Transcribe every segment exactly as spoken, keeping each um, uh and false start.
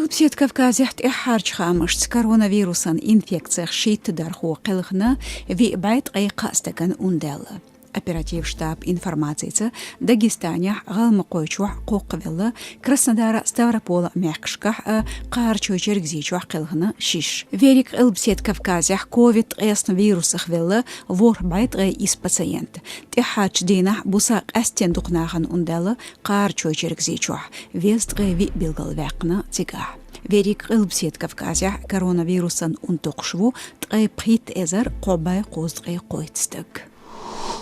Къилбаседа Кавказехь тӀаьххьарчу хаамашца коронавирусан инфекцех шийтта дархо кхелхина виъ бӀе ткъе кхаа стагана ун даьлла. Оператив штаб информацица, Дагестанехь, ГӀалмакхойчохь кхоккхавелла, Краснодара, Ставропола мехкашкахь а, Кхарачой-Чергазийчохь кхелхина шиш. Верриг Къилбаседа Кавказехь ковид ткъаьсна вирусах велла ворхӀ бӀе ткъе исс пациент. ТӀаьххьарчу дийнахь буса къаьстина дукха нахана ун даьлла Кхарачой-Чергазийчохь, везткъе виъ билгал ваьккхина цигахь. Верриг Къилбаседа Кавказехь коронавирусан ун токхуш ву ткъе пхийтта эзар кхо бӀе кхузткъе кхойтта стаг.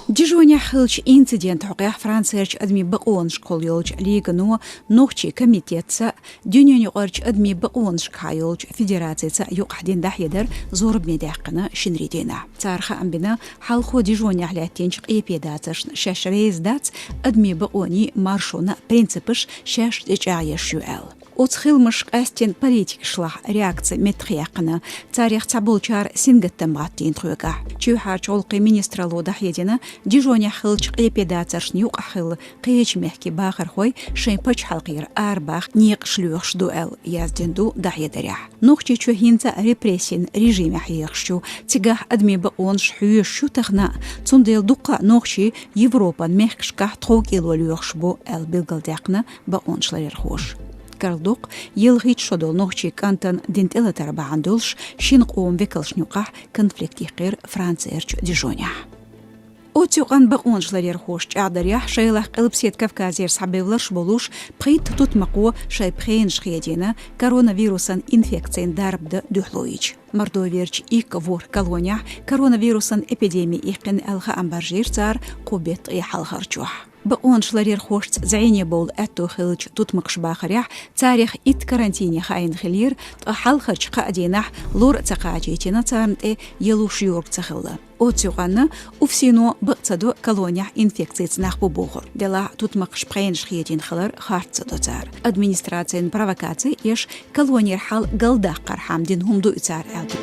Дижонехь хиллачу инцидентан хьокъехь Францерчу адамийн бакъонашкахула йолчу лигано, нохчийн комитетца, дуьненаюкъарчу адамийн бакъонашкахьа йолчу федерацица юкъахь дина дӀахьедар зорбане даьккхина шинарин дийнахь. Цара хаам бина, хьалхо Дижонехь лаьттинчу къепедацаршна шаьш реза дац адамийн бакъонийн, маршонан принципаш шаьш тӀечӀагӀъеш ю аьлла. Оцу хиламашка къаьстина политикашлахь реакци меттахъяьккхина, царех цхьаболчара сингаттам гӀаттийна тхоьгахь. Чоьхьарчу гӀуллакхийн министралло дӀахьедина, Дижонехь хиллачу къепедацаршна юкъахь хилла кхечу мехкийн бахархой шайн пачхьалкхера арабаха некъаш лоьхуш ду аьлла, яздина ду дӀахьедарехь. Нохчийчоь хӀинца а репрессийн режимехь ехаш ю, цигахь адамийн бакъонаш хьоьжуш ю тахана а, цундела дуккха а нохчий Европан мехкашкахь тховкӀело лоьхуш бу аьлла билгалдаьккхина бакъонаш ларъярхоша. Карладоккху, ялхитта шо долу нохчийн кӀантана дина тӀелатар бахьана долуш шина къоман векалшна юкъахь конфликт йиккхира Францерчу Дижонехь. Оцу юкъанна бакъонаш ларъярхоша чӀагӀдарехь, шайлахь Къилбаседа Кавказера схьабевлларш болуш пхийтта тутмакхо шайн пхенаш хедийна коронавирусан инфекцина дарба дан дуьхьало йича. Мордоверчу икка ворхӀ колонехь коронавирусан эпидеми иккхина аьлла хаам баржийра цара кху беттан хьалхарчохь. Бакъонаш ларъярхошца зӀене бовла аьтто хиллачу тутмакхаша бахарехь, царех итт карантине хаийна хиллера, ткъа хьалхарчу кхаа дийнахь лор а ца кхачийтина, царна тӀе ялуш йорга ца хилла. Оцу юкъанна УФСИН-о бакъ ца до колонехь инфекцица нах бу бохург. Делахь тутмакхаша пхенаш хедийна хилар харц ца до цара. Администрацин провокаци еш колонера хьал галдаккхархьама дина хӀума ду и цара аьлла.